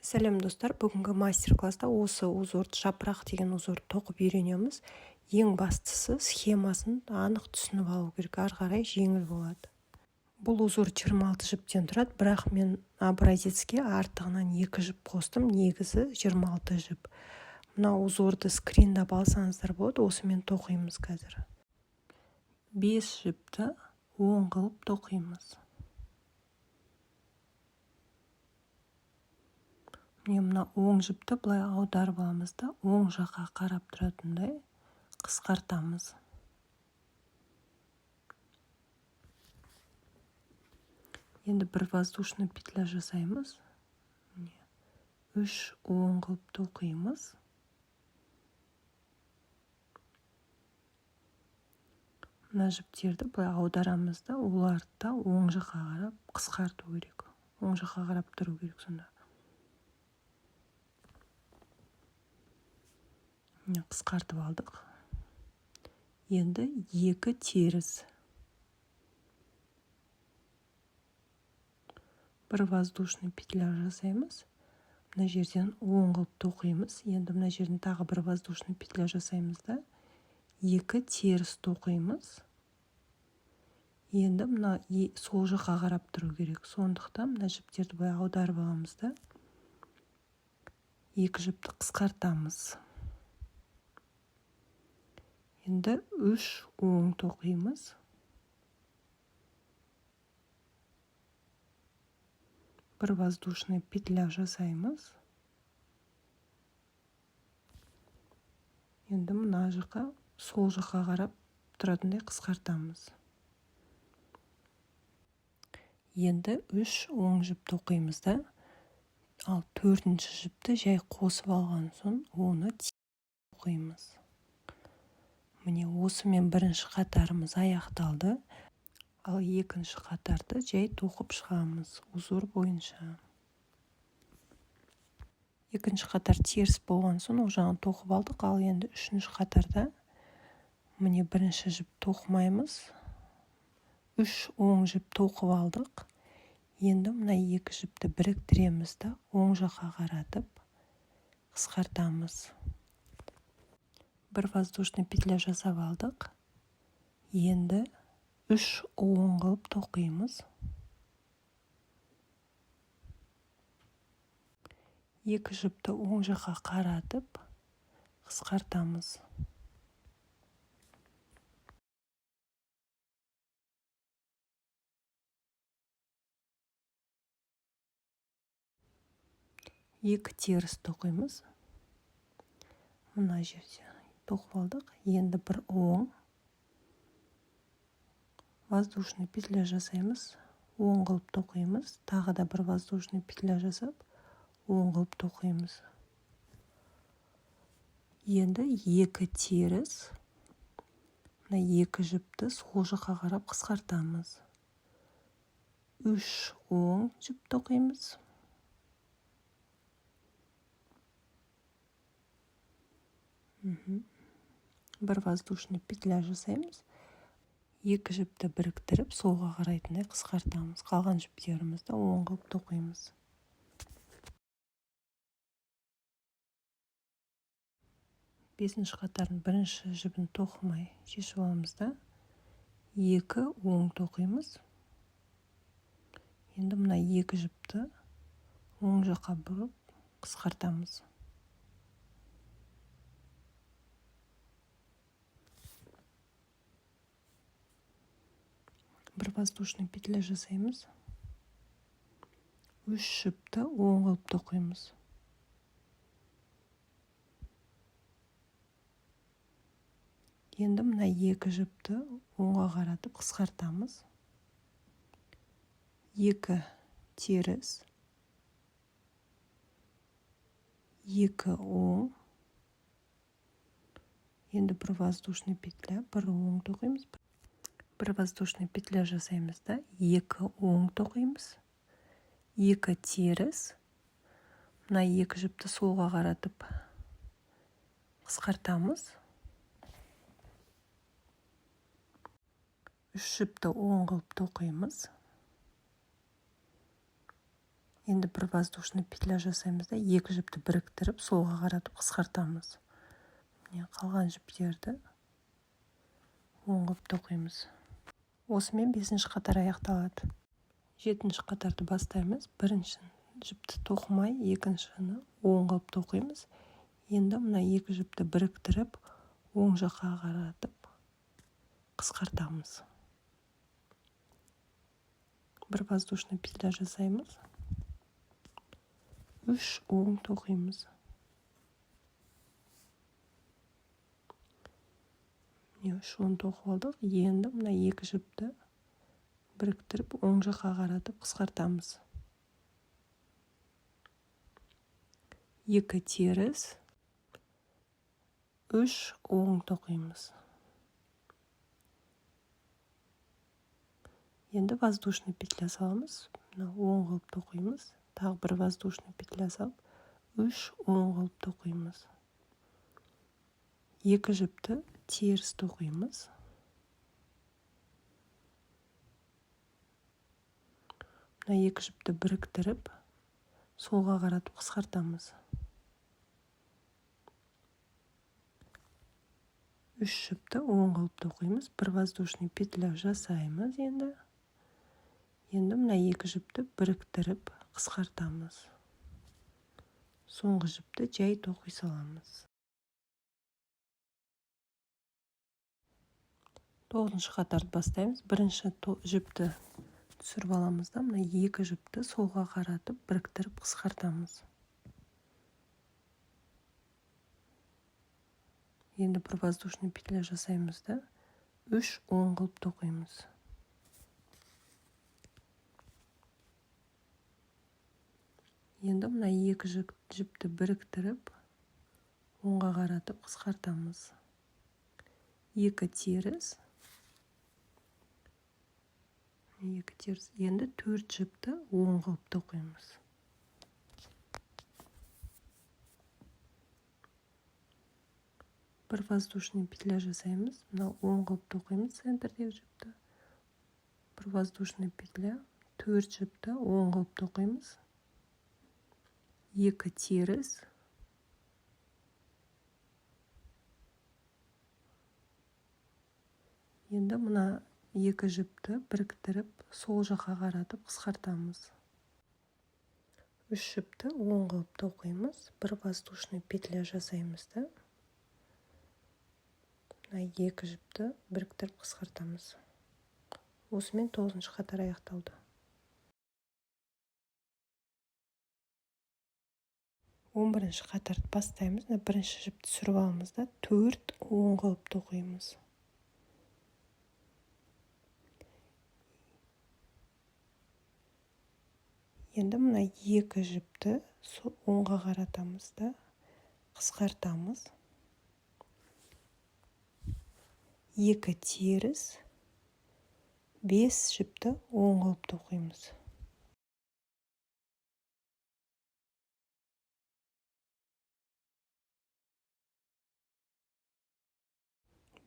Сәлем, достар! Бүгінгі мастер-класста осы узорды, жапырақ деген узорды тоқып үйренеміз. Ең бастысы, схемасын анық түсініп алу керек, ары қарай жеңіл болады. Бұл узор 26 жіптен тұрады, бірақ мен образецке артығынан екі жіп қостым. Негізі 26 жіп. Мына узорды скриндап алсаңыздар болады. Осымен тоқимыз қазір. Бес жіпті оң қылып тоқимыз. Міне, мына оң жіпті былай аударып аламыз да, оң жаққа қарап тұратындай қысқартамыз. Енді бір воздушный петля жасаймыз. Міне, үш оң қылып тоқимыз. Мына жіптерді былай аударамыз да, оларды да оң жаққа қарап қысқарту керек, оң жаққа қарап тұру керек сонда. Міне, қысқартып алдық. Енді екі теріс, бір воздушный петля жасаймыз. Мына жерден оң қылып тоқимыз. Енді мына жерден тағы бір воздушный петля жасаймыз да, екі теріс тоқимыз. Енді мына сол жаққа қарап тұру керек, сондықтан мына жіптерді былай аударып аламыз да, екі жіпті қысқартамыз. Енді үш оң тоқимыз. Бір воздушный петля жасаймыз. Енді мына жаққа, сол жаққа қарап тұратындай қысқартамыз. Енді үш оң жіп тоқимыз да, ал төртінші жіпті жай қосып алған соң, оны тоқимыз. Міне, осымен бірінші қатарымыз аяқталды. Ал екінші қатарды жай тоқып шығамыз узор бойынша. Екінші қатар теріс болған соң, ол жағын тоқып алдық. Ал енді үшінші қатарда, міне, бірінші жіп тоқымаймыз. Үш оң жіп тоқып алдық. Енді мына екі жіпті біріктіреміз да, оң жаққа қаратып қысқартамыз. Бір воздушный петля жасап алдық. Енді үш оң қылып тоқимыз. Екі жіпті оң жаққа қаратып қысқартамыз. Екі теріс тоқимыз. Мына жерде тоқып алдық. Енді бір оң, воздушный петля жасаймыз, оң қылып тоқимыз. Тағы да бір воздушный петля жасап, оң қылып тоқимыз. Енді екі теріс. Мына екі жіпті сол жаққа қарап қысқартамыз. Үш оң жіп тоқимыз. Бір воздушный петля жасаймыз. Екі жіпті біріктіріп, солға қарайтындай қысқартамыз. Қалған жіптерімізді оң қылып тоқимыз. Бесінші қатардың бірінші жібін тоқымай шешіп аламыз да, екі оң тоқимыз. Енді мына екі жіпті оң жаққа бұрып қысқартамыз. Бір воздушный петля жасаймыз. Үш жіпті оң қылып тоқимыз. Енді мына екі жіпті оңға қаратып қысқартамыз. Екі теріс, екі оң. Енді бір воздушный петля, бір оң тоқимыз. Бір воздушный петля жасаймыз да, екі оң тоқимыз. Екі теріс. Мына екі жіпті солға қаратып қысқартамыз. Үш жіпті оң қылып тоқимыз. Енді бір воздушный петля жасаймыз да, екі жіпті біріктіріп, солға қаратып қысқартамыз. Міне, қалған жіптерді оң қылып тоқимыз. Осымен бесінші қатар аяқталады. Жетінші қатарды бастаймыз. Бірінші жіпті тоқымай, екіншіні оң қылып тоқимыз. Енді мына екі жіпті біріктіріп, оң жаққа қаратып қысқартамыз. Бір воздушный петля жасаймыз. 3 оң тоқимыз. Міне, 3 оң тоқып алдық. Енді мына екі жіпті біріктіріп, оң жаққа қаратып қысқартамыз. 2 теріс, 3 оң тоқимыз. Енді воздушный петля саламыз. Мына оң қылып тоқимыз. Тағы бір воздушный петля салып, 3 оң қылып тоқимыз. 2 жіпті теріс тоқимыз. Мына екі жіпті біріктіріп, солға қаратып қысқартамыз. 3 жіпті оң қылып тоқимыз. Бір воздушный петля жасаймыз енді. Енді мына екі жіпті біріктіріп қысқартамыз. Соңғы жіпті жай тоқи саламыз. 9-шы қатарды бастаймыз. Бірінші жіпті түсіріп аламыз да, мына екі жіпті солға қаратып біріктіріп қысқартамыз. Енді бір воздушный петля жасаймыз да, 3 оң қылып тоқимыз. Енді мына екі жіпті біріктіріп, оңға қаратып қысқартамыз. 2 теріс. 2 теріс. Енді 4 жіпті оң қылып тоқимыз. Бір воздушный петля жасаймыз. Мына оң қылып тоқимыз центрдегі жіпті. Бір воздушный петля, 4 жіпті оң қылып тоқимыз. 2 теріс. Енді мына екі жіпті біріктіріп, сол жаққа қаратып қысқартамыз. 3 жіпті оң қылып тоқимыз. Бір воздушный петля жасаймыз да, мына екі жіпті біріктіріп қысқартамыз. Осымен 9-шы қатар аяқталды. 11-ші қатарды бастаймыз. Мына бірінші жіпті түсіріп аламыз да, 4 оң қылып тоқимыз. Енді мына екі жіпті оңға қаратамыз да, қысқартамыз. 2 теріс, 5 жіпті оң қылып тоқимыз.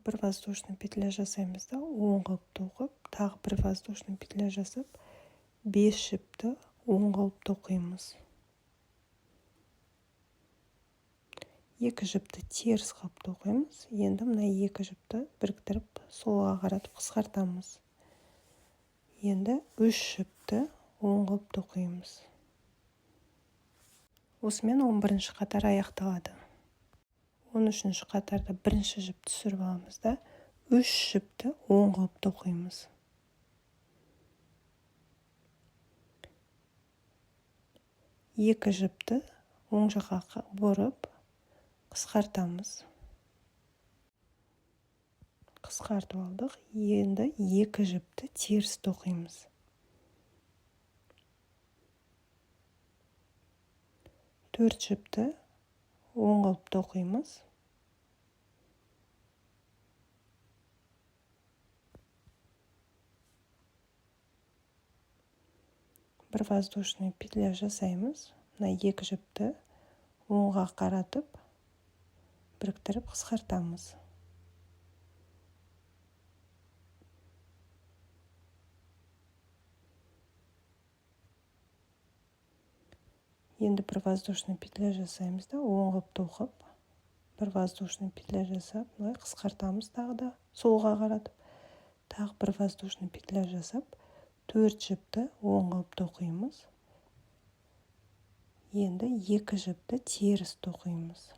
Бір воздушный петля жасаймыз да, оң қылып тоқып, тағы бір воздушный петля жасап, 5 жіпті оң қылып тоқимыз. 2 жіпті теріс қылып тоқимыз. Енді мына екі жіпті біріктіріп, солға қаратып қысқартамыз. Енді 3 жіпті оң қылып тоқимыз. Осымен 11-ші қатар аяқталады. 13-ші қатарда бірінші жіпті түсіріп аламыз да, 3 жіпті оң қылып тоқимыз. 2 жіпті оң жаққа бұрып қысқартамыз. Қысқартып алдық. Енді 2 жіпті теріс тоқимыз. 4 жіпті оң қылып тоқимыз. Бір воздушный петля жасаймыз. Мына екі жіпті оңға қаратып, біріктіріп қысқартамыз. Енді бір воздушный петля жасаймыз да, оң қылып тоқып, бір воздушный петля жасап, былай қысқартамыз, тағы да солға қаратып, тағы бір воздушный петля жасап, 4 жіпті оң қылып тоқимыз. Енді 2 жіпті теріс тоқимыз.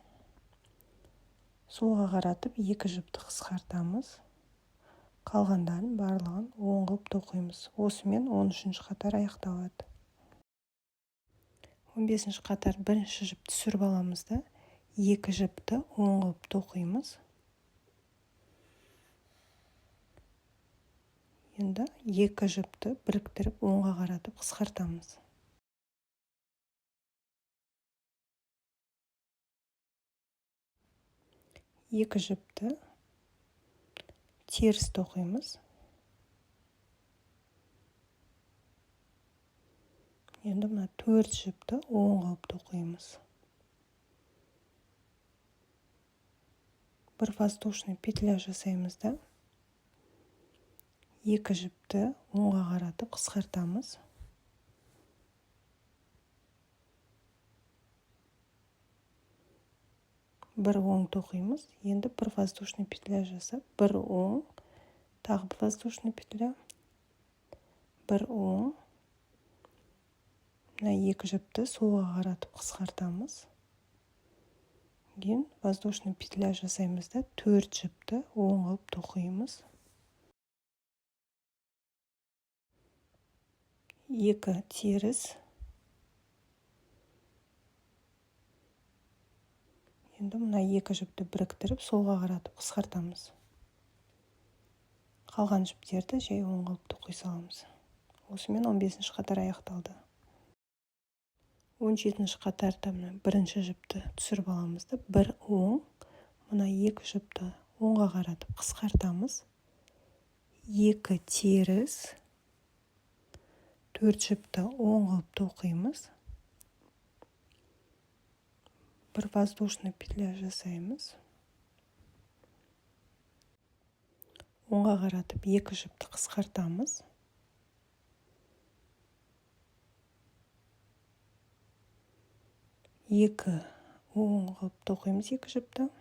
Солға қаратып 2 жіпті қысқартамыз. Қалғандарын барлығын оң қылып тоқимыз. Осымен 13-ші қатар аяқталады. 15-ші қатар бірінші жіп түсіріп аламыз да, 2 жіпті оң қылып тоқимыз. Енді 2 жіпті біріктіріп оңға қаратып қысқартамыз. 2 жіпті теріс тоқимыз. Енді мына 4 жіпті оң қылып тоқимыз. Бір воздушный петля жасаймыз да, 2 жіпті оңға қаратып қысқартамыз. Бір оң тоқимыз. Енді бір воздушный петля жасап, бір оң, тағы бір воздушный петля, бір оң. Мына 2 жіпті солға қаратып қысқартамыз. Кейін воздушный петля жасаймыз да, 4 жіпті оң қылып тоқимыз. 2 теріс. Енді мына 2 жіпті біріктіріп солға қаратып қысқартамыз. Қалған жіптерді жай оң қылып тоқи саламыз. Осымен 15-ші қатар аяқталды. 17-ші қатарда мына бірінші жіпті түсіріп аламыз да, бір оң, мына 2 жіпті оңға қаратып қысқартамыз. 2 теріс, 4 жіпті оң қылып тоқимыз. Бір воздушный петля жасаймыз. Оңға қаратып 2 жіпті қысқартамыз. 2 оң қылып тоқимыз 2 жіпті.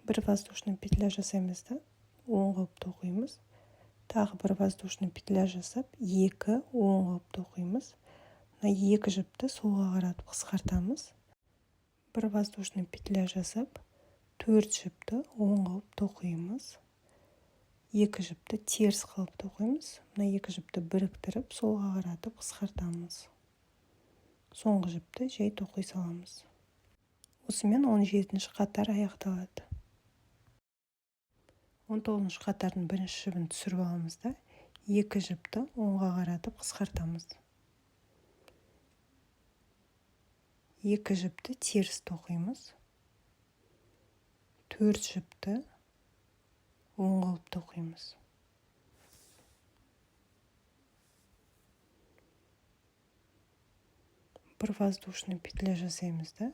Бір воздушный петля жасаймыз да, оң қылып тоқимыз. Тағы бір воздушный петля жасап, 2 оң қылып тоқимыз. Мына 2 жіпті солға қаратып қысқартамыз. Бір воздушный петля жасап, 4 жіпті оң қылып тоқимыз. 2 жіпті теріс қылып тоқимыз. Мына 2 жіпті біріктіріп солға қаратып қысқартамыз. Соңғы жіпті жай тоқи саламыз. Осымен 17-ші қатар аяқталады. 19-шы қатардың бірінші жібін түсіріп аламыз да, 2 жіпті оңға қаратып қысқартамыз. 2 жіпті теріс тоқимыз. 4 жіпті оң қылып тоқимыз. Бір воздушный петля жасаймыз да,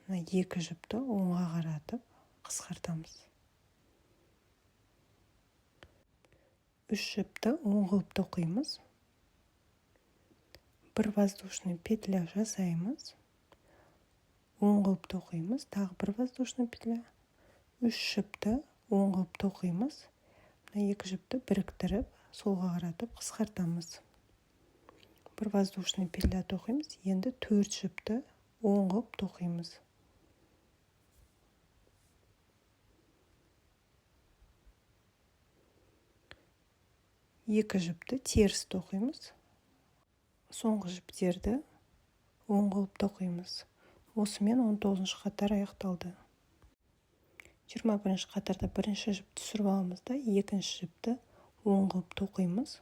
мына 2 жіпті оңға қаратып қысқартамыз. 3 жіпті оң қылып тоқимыз. Бір воздушный петля жасаймыз. Оң қылып тоқимыз, тағы бір воздушный петля. 3 жіпті оң қылып тоқимыз. Мына 2 жіпті біріктіріп солға қаратып қысқартамыз. Бір воздушный петля тоқимыз. Енді 4 жіпті оң қылып тоқимыз. 2 жіпті теріс тоқимыз. Соңғы жіптерді оң қылып тоқимыз. Осымен 19-шы қатар аяқталды. 21-ші қатарда бірінші жіпті түсіріп аламыз да, екінші жіпті оң қылып тоқимыз.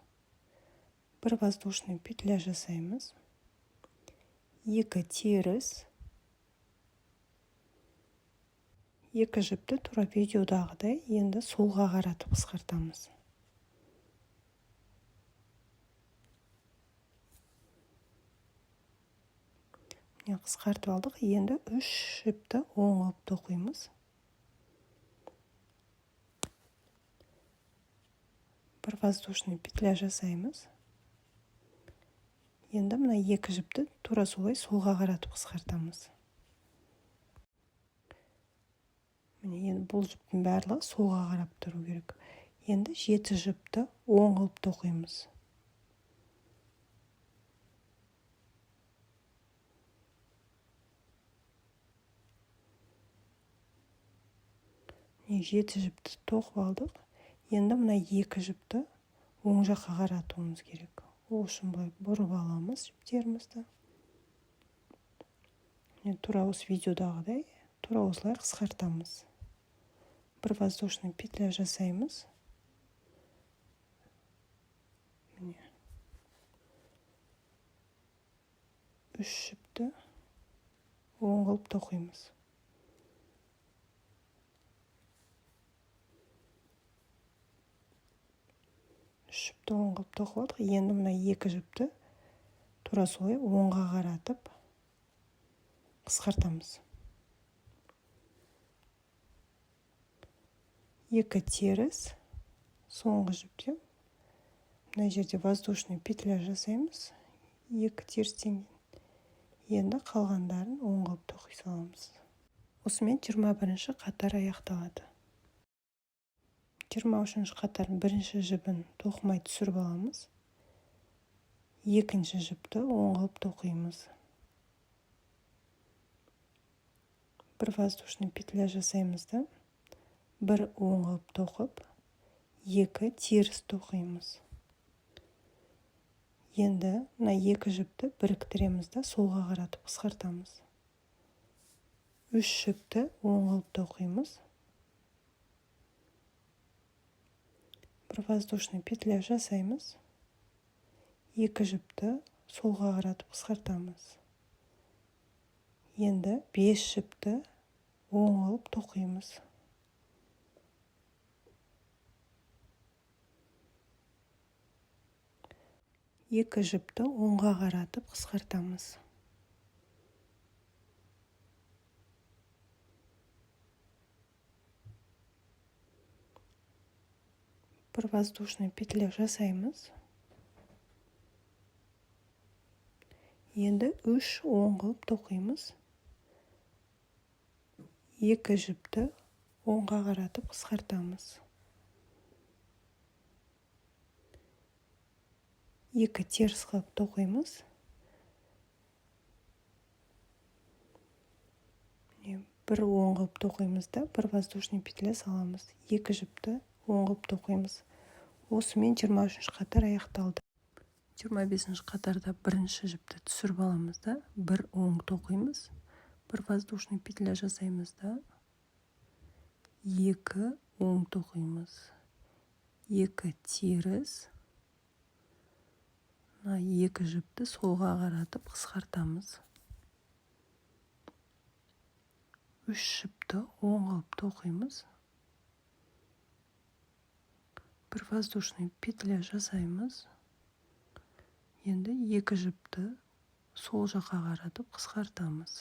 Бір воздушный петля жасаймыз. 2 теріс. 2 жіпті тура видеодағыдай енді солға қаратып қысқартамыз. Міне қысқартып алдық. Енді 3 жіпті оң қылып тоқимыз. Бір воздушный петля жасаймыз. Енді мына екі жіпті тура солай солға қаратып қысқартамыз. Міне, енді бұл жіптің барлығы солға қарап тұру керек. Енді 7 жіпті оң қылып тоқимыз. Міне, 7 жіпті тоқып алдық. Енді мына 2 жіпті оң жаққа қаратуымыз керек. Ол үшін былай бұрып аламыз жіптерімізді. Міне, тура осы видеодағыдай, тура осылай қысқартамыз. Бір воздушный петля жасаймыз. Міне. 3 жіпті оң қылып тоқимыз. 3 жіпті оң қылып тоқып алдық. Енді мына 2 жіпті тура солай оңға қаратып қысқартамыз. 2 теріс соңғы жіпте мына жерде воздушный петля жасаймыз. 2 терістен кейін енді қалғандарын оң қылып тоқи саламыз. Осымен 21-ші қатар аяқталады. 23-ші қатардың бірінші жібін тоқымай түсіріп аламыз. Екінші жіпті оң қылып тоқимыз. Бір воздушный петля жасаймыз да, бір оң қылып тоқып, 2 теріс тоқимыз. Енді мына 2 жіпті біріктіреміз да солға қаратып қысқартамыз. 3 жіпті оң қылып тоқимыз. Бір воздушный петля жасаймыз. 2 жіпті солға қаратып қысқартамыз. Енді 5 жіпті оң қылып тоқимыз. 2 жіпті оңға қаратып қысқартамыз. Бір воздушный петля жасаймыз. Енді 3 оң қылып тоқимыз. 2 жіпті оңға қаратып қысқартамыз. 2 теріс қылып тоқимыз. Бір оң қылып тоқимыз да, бір воздушный петля саламыз. 2 жіпті оң қылып тоқимыз. Осымен 23-ші қатар аяқталды. 25-ші қатарда бірінші жіпті түсіріп аламыз да, бір оң тоқимыз. Бір воздушный петля жасаймыз да, 2 оң тоқимыз. 2 теріс. Мына 2 жіпті солға қаратып қысқартамыз. 3 жіпті оң қылып тоқимыз. Бір воздушный петля жасаймыз. Енді 2 жіпті сол жаққа қаратып қысқартамыз.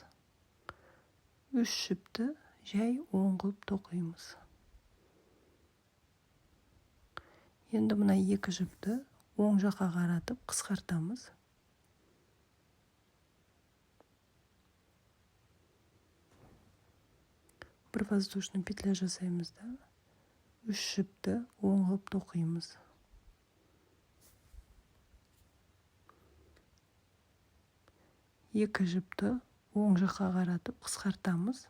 3 жіпті жай оң қылып тоқимыз. Енді мына 2 жіпті оң жаққа қаратып қысқартамыз. Бір воздушный петля жасаймыз да, 3 жіпті оң қылып тоқимыз. 2 жіпті оң жаққа қаратып қысқартамыз.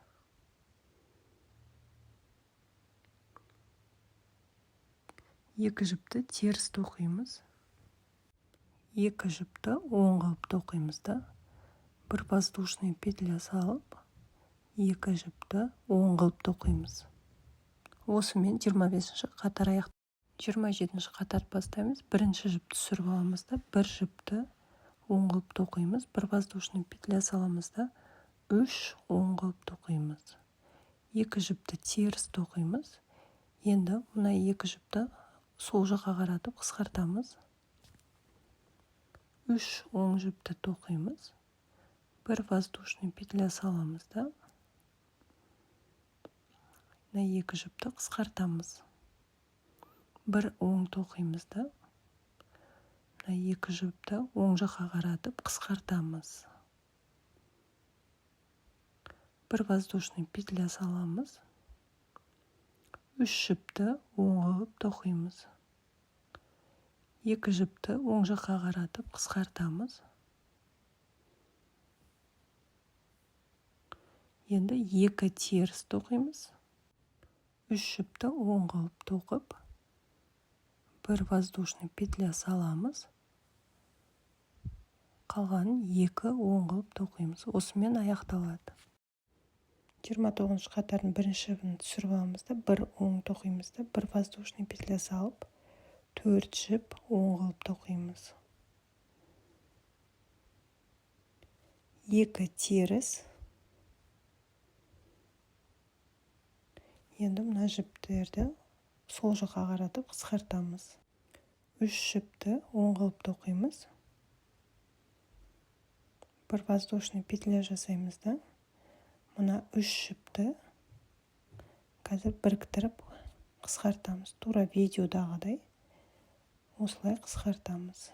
2 жіпті теріс тоқимыз. 2 жіпті оң қылып тоқимыз да, бір воздушный петля салып, 2 жіпті оң қылып тоқимыз. Осымен 25-ші қатар аяқ. 27-ші қатар бастаймыз. Бірінші жіпті түсіріп аламыз да, бір жіпті оң қылып тоқимыз. Бір воздушный петля саламыз да, 3 оң қылып тоқимыз. 2 жіпті теріс тоқимыз. Енді мына 2 жіпті сол жаққа қаратып қысқартамыз. 3 оң жіпті тоқимыз. Бір воздушный петля саламыз да, мына 2 жіпті қысқартамыз. Бір оң тоқимыз да, Мына екі жіпті оң жаққа қаратып қысқартамыз. Бір воздушный петля саламыз. 3 жіпті оң қылып тоқимыз. 2 жіпті оң жаққа қаратып қысқартамыз. Енді 2 теріс тоқимыз. 3 жіпті оң қылып тоқып, бір воздушный петля саламыз. Қалғанын 2 оң қылып тоқимыз. Осымен аяқталады. 29-шы қатардың бірінші жібін түсіріп аламыз да, бір оң тоқимыз да, бір воздушный петля салып, 4 жіп оң қылып тоқимыз. 2 теріс. Енді мына жіптерді сол жаққа қаратып қысқартамыз. 3 жіпті оң қылып тоқимыз. Бір воздушный петля жасаймыз да, мына 3 жіпті қазір біріктіріп қысқартамыз. Тура видеодағыдай осылай қысқартамыз.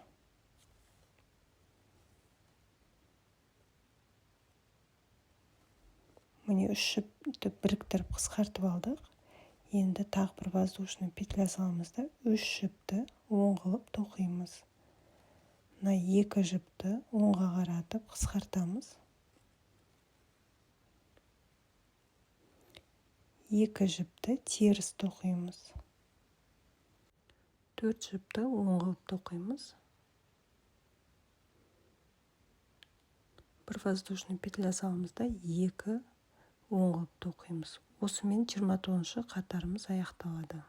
Міне 3 жіпті біріктіріп қысқартып алдық. Енді тағы бір воздушный петля саламыз да, 3 жіпті оң қылып тоқимыз. Мына 2 жіпті оңға қаратып қысқартамыз. 2 жіпті теріс тоқимыз. 4 жіпті оң қылып тоқимыз. Бір воздушный петля саламыз да, 2 оң қылып тоқимыз. Осымен 29-шы қатарымыз аяқталады.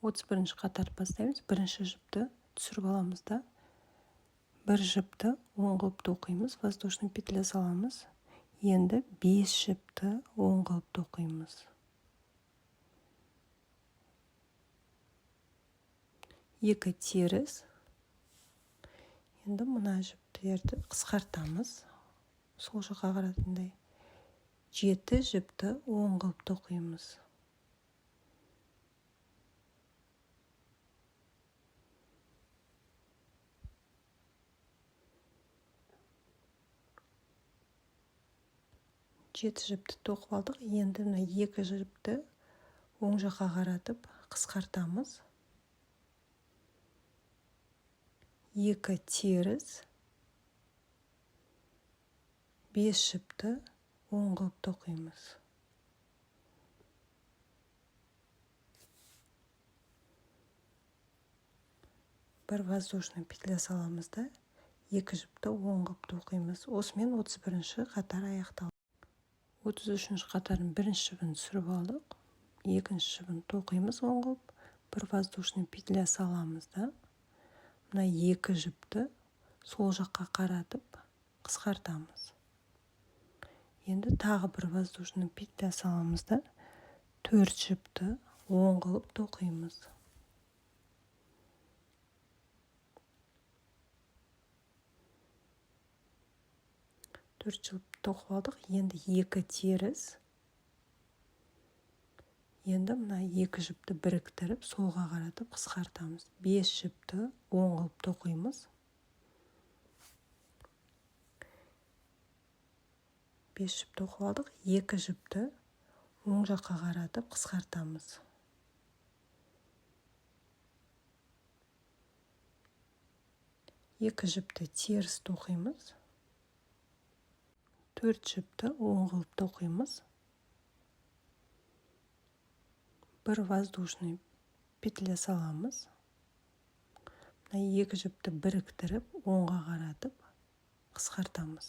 31-ші қатарды бастаймыз. Бірінші жіпті түсіріп аламыз да, бір жіпті оң қылып тоқимыз, воздушный петля саламыз. Енді 5 жіпті оң қылып тоқимыз. 2 теріс. Енді мына жіптерді қысқартамыз. Сол жаққа қаратындай. 7 жіпті оң қылып тоқимыз. 7 жіпті тоқып алдық. Енді мына 2 жіпті оң жаққа қаратып қысқартамыз. 2 теріс. 5 жіпті оң қылып тоқимыз. Бір воздушный петля саламыз да, 2 жіпті оң қылып тоқимыз. Осымен 31-ші қатар аяқталды. 33-ші қатардың бірінші жібін түсіріп алдық. Екінші жібін тоқимыз оң қылып, бір воздушный петля саламыз да, мына 2 жіпті сол жаққа қаратып қысқартамыз. Енді тағы бір воздушный петля саламыз да, 4 жіпті оң қылып тоқимыз. 4 жіп тоқып алдық. Енді 2 теріс. Енді мына 2 жіпті біріктіріп солға қаратып қысқартамыз. 5 жіпті оң қылып тоқимыз. 5 жіп тоқып алдық. 2 жіпті оң жаққа қаратып қысқартамыз. 2 жіпті теріс тоқимыз. 4 жіпті оң қылып тоқимыз. Бір воздушный петля саламыз. Мына 2 жіпті біріктіріп оңға қаратып қысқартамыз.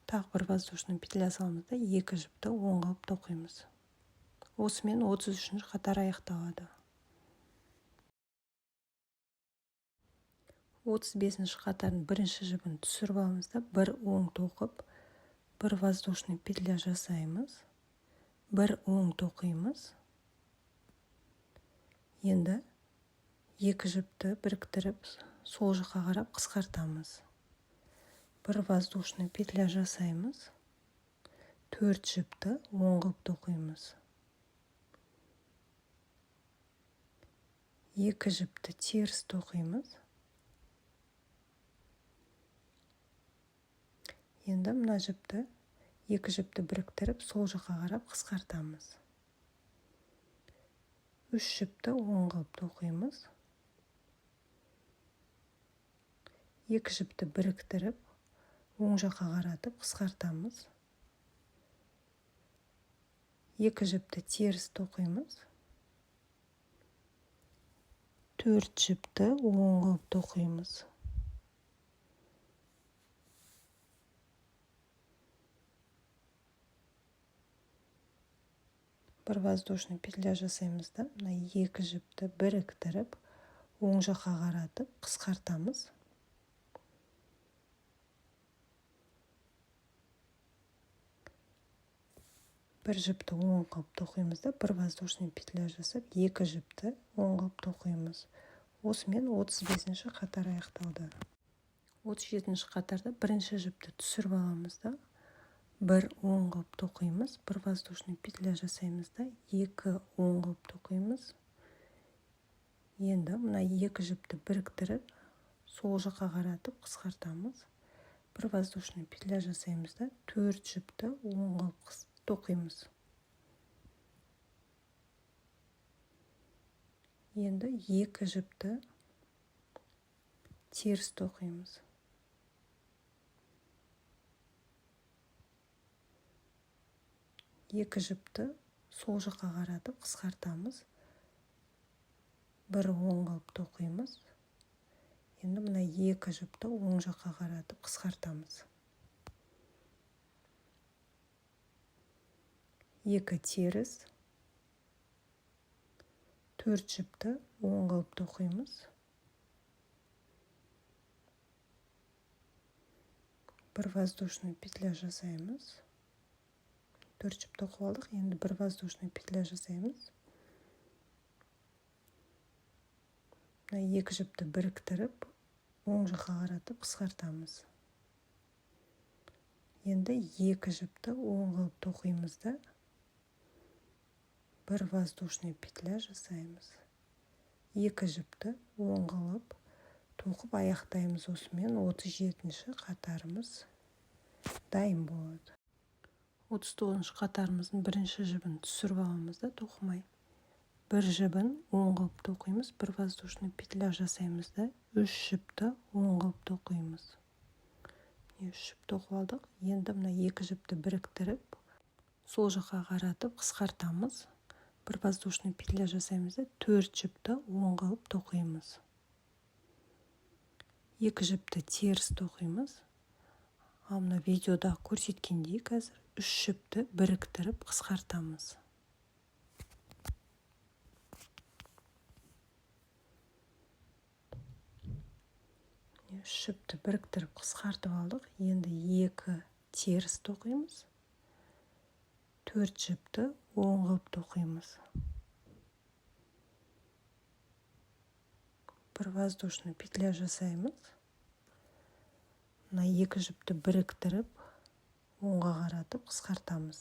Тағы бір воздушный петля саламыз да, 2 жіпті оң қылып тоқимыз. Осымен 33-ші қатар аяқталады. 35-ші қатардың бірінші жібін түсіріп аламыз да, бір оң тоқып, бір воздушный петля жасаймыз. Бір оң тоқимыз. Енді 2 жіпті біріктіріп сол жаққа қарап қысқартамыз. Бір воздушный петля жасаймыз. 4 жіпті оң қылып тоқимыз. 2 жіпті теріс тоқимыз. Енді мына жіпті, 2 жіпті біріктіріп, сол жаққа қарап қысқартамыз. 3 жіпті оң қылып тоқимыз. 2 жіпті біріктіріп, оң жаққа қаратып қысқартамыз. 2 жіпті теріс тоқимыз. 4 жіпті оң қылып тоқимыз. Бір воздушный петля жасаймыз да, мына 2 жіпті біріктіріп, оң жаққа қаратып қысқартамыз. Бір жіпті оң қылып тоқимыз да, бір воздушный петля жасап, 2 жіпті оң қылып тоқимыз. Осымен 35-ші қатар аяқталды. 37-ші қатарда бірінші жіпті түсіріп аламыз да, бір оң қылып тоқимыз, бір воздушный петля жасаймыз да, 2 оң қылып тоқимыз. Енді мына 2 жіпті біріктіріп, сол жаққа қаратып қысқартамыз. Бір воздушный петля жасаймыз да, 4 жіпті оң қылып тоқимыз. Енді 2 жіпті теріс тоқимыз. 2 жіпті сол жаққа қаратып қысқартамыз. Бір оң қылып тоқимыз. Енді мына 2 жіпті оң жаққа қаратып қысқартамыз. 2 теріс, 4 жіпті оң қылып тоқимыз. Бір воздушный петля жасаймыз. 4 жіп тоқып алдық, енді бір воздушный петля жасаймыз. Мына 2 жіпті біріктіріп, оң жаққа қаратып қысқартамыз. Енді 2 жіпті оң қылып тоқимыз да, бір воздушный петля жасаймыз. 2 жіпті оң қылып тоқып аяқтаймыз. Осымен 37-ші қатарымыз дайын болады. 39-шы қатарымыздың бірінші жібін түсіріп аламыз да, тоқымай. Бір жібін оң қылып тоқимыз, бір воздушный петля жасаймыз да, 3 жіпті оң қылып тоқимыз. Міне 3 жіп тоқып алдық. Енді мына 2 жіпті біріктіріп, сол жаққа қаратып қысқартамыз. Бір воздушный петля жасаймыз да, 4 жіпті оң қылып тоқимыз. 2 жіпті теріс тоқимыз. Ал мына видеода көрсеткендей қазір 3 жіпті біріктіріп қысқартамыз. 3 жіпті біріктіріп қысқартып алдық. Енді 2 теріс тоқимыз. 4 жіпті оң қылып тоқимыз. Бір воздушный петля жасаймыз. Мына 2 жіпті біріктіріп, оңға қаратып қысқартамыз.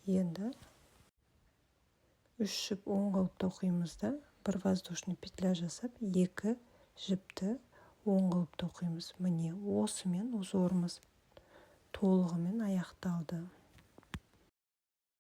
Енді 3 жіп оң қылып тоқимыз да, бір воздушный петля жасап, 2 жіпті оң қылып тоқимыз. Міне осымен узорымыз толығымен аяқталды.